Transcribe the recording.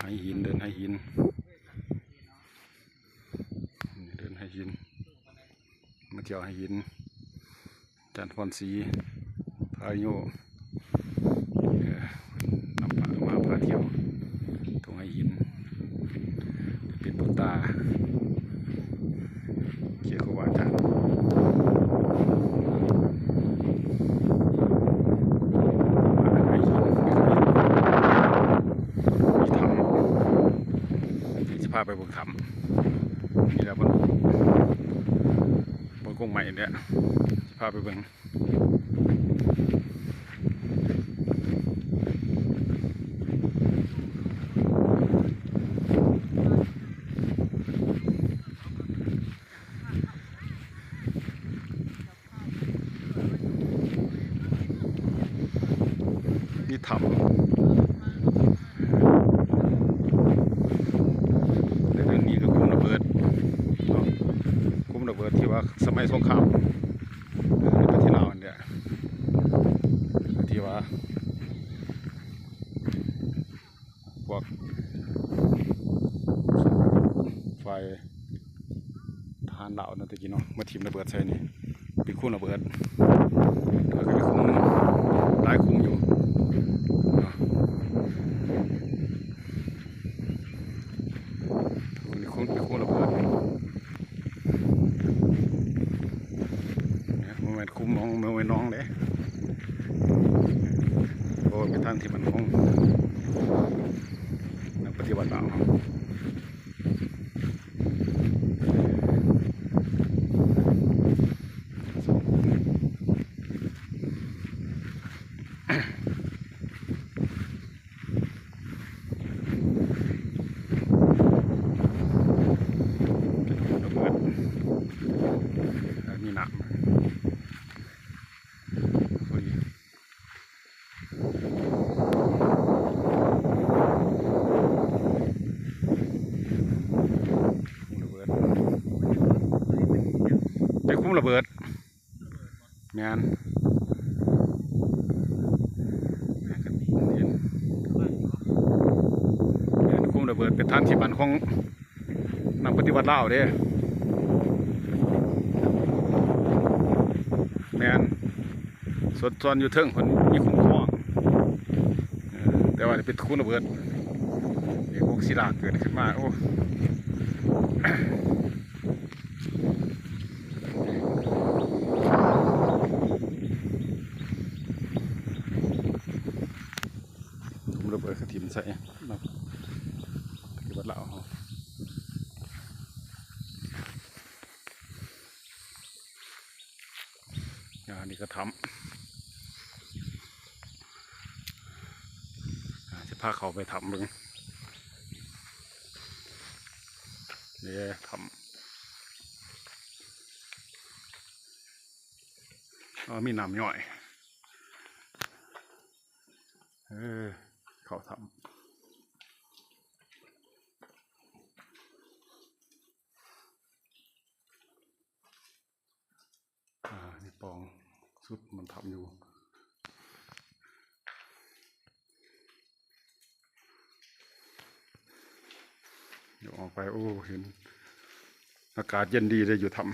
ໄຫຫີນ ເດີນໄຫຫີນ ເດີນໄຫຫີນ ມາທ່ຽວໄຫຫີນ ອາຈານພອນສີ ພາໂຍ ເອີ ເພິ່ນນຳພາ ມາພາທ່ຽວທົ່ງໄຫຫີນ ເປັນບຸນຕາ ເຂດຄູບາອາຈານ ມາໄຫຫີນ ມີຖ້ຳ ຊິພາໄປເບິ່ງຖ້ຳ ນີ້ແຫຼະ ເບິ່ງ ເບິ່ງກົງໄມ້ນີ້ແຫຼະ ຊິພາໄປເບິ່ງ ມີຖ້ຳ ແລະ ອັນນີ້ກໍຄຸ້ມລະເບີດເນາະ ຄຸ້ມລະເບີດທີ່ວ່າສະໄໝສົງຄາມ ເອີ ປະເທດລາວອັນເດ ທີ່ວ່າ ພວກຝ່າຍທະຫານລາວເນາະ ແຕ່ກີ້ເນາະ ມາຖິ້ມລະເບີດໃສ່ນີ້ ເປັນຄຸ້ມລະເບີດ ແລ້ວກໍມີຄຸ້ມ ຫຼາຍຄຸ້ມຢູ່ເນາະ ນີ້ຄຸ້ມ ເປັນຄຸ້ມລະເບີດ ບໍ່ແມ່ນຄຸ້ມຂອງ ບໍ່ແມ່ນໜອງເດ້ ເພາະວ່າເປັນທາງທີ່ໝັ້ນຄົງ ນັກປະຕິວັດລາວ ລະເບີດ ມີນ້ຳ ພໍດີ ລະເບີດ ໄປຄຸ້ມລະເບີດ. ແມ່ນ ແມ່ນ ຄຸ້ມລະເບີດ ເປັນຖານທີ່ໝັ້ນຂອງນັກປະຕິວັດລາວເດ້ ແມ່ນ ສົດຊ່ອນຢູ່ເທິງ ເພິ່ນມີຄຸ້ມຄອງ ເອີ ແຕ່ວ່າໄດ້ໄປຄຸ້ມລະເບີດ ນີ້ພວກສີດາເກີດຂຶ້ນມາ ໂອ້. ຄຸ້ມລະເບີດກະຖິ້ມໃສ່ເນາະ ປະຕິວັດລາວເຮົາ ອ່າ ນີ້ກະຖ້ຳ ອ່າ ຊິພາເຂົ້າໄປຖ້ຳເບິ່ງ ເດ້ ຖ້ຳ ອໍ ມີນ້ຳຍ້ອຍ ເອີ ເຂົ້າຖ້ຳ ອ່າ ນີ້ປ່ອງສຸດມັນຖ້ຳຢູ່ ດຽວອອກໄປ ໂອ້ ເຫັນອາກາດເຢັນດີເດ້ຢູ່ຖ້ຳ.